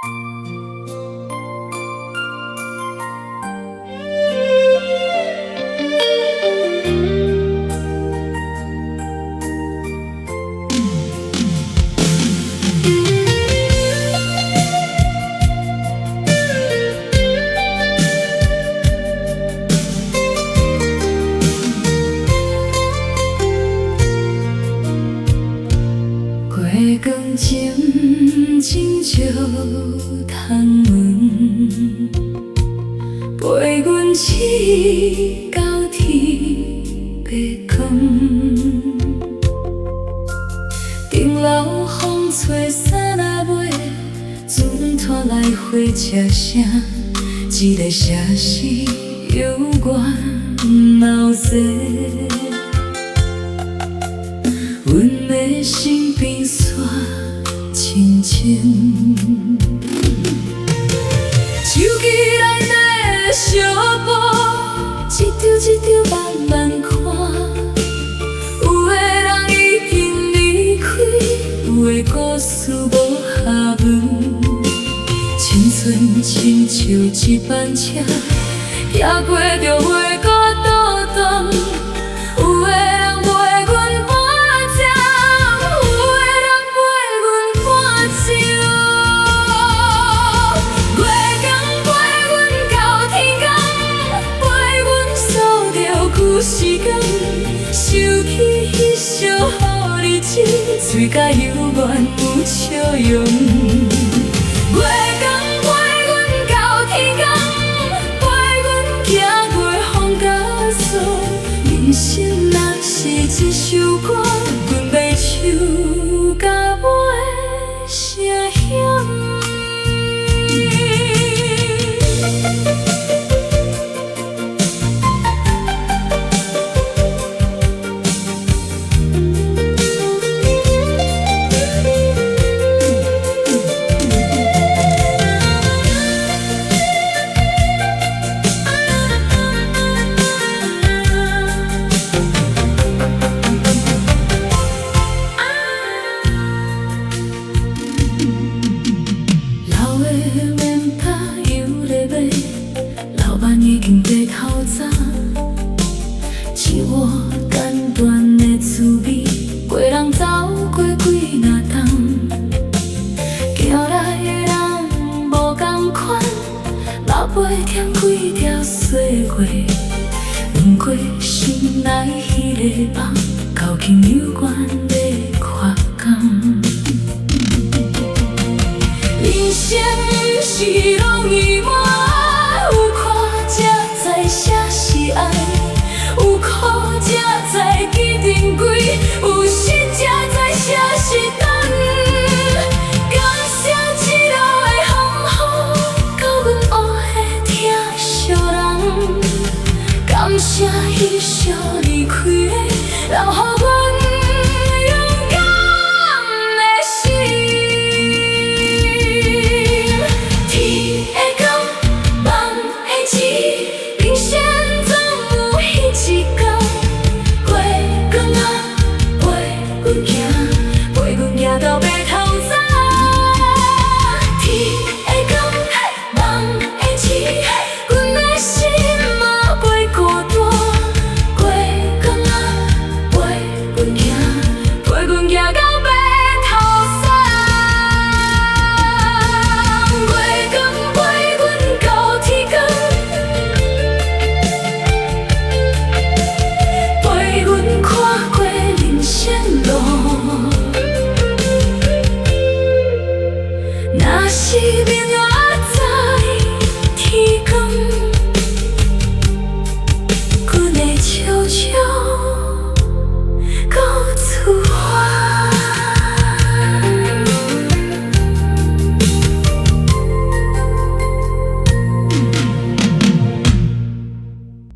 月光静静照窗门，陪阮试到天欲光。顶楼风吹衫仔尾，船拖来火车声，这个城市犹原闹热。阮的身边煞清静，手机内底的相簿，一張一張慢慢看。有的人已經離開，有的故事無下文。青春親像一班車，行過就袂閣倒轉。有的人陪阮半程，有的人陪阮半路。月光陪阮到天光，陪阮數著舊時光。想起彼寂好日子，嘴角猶原有笑容。月光陪阮到天光，陪阮行過風甲霜。人生若是一首歌，阮欲唱到尾聲響。老的面包犹咧卖，老板已經白頭鬃。一碗簡單的滋味，陪人走過幾若冬。行來的人無仝款，目尾添幾條歲月。不過心內彼个夢，到今猶原咧發光。人生毋是拢圓滿，有看才知啥是愛，有苦才知記珍貴，有失才知啥是等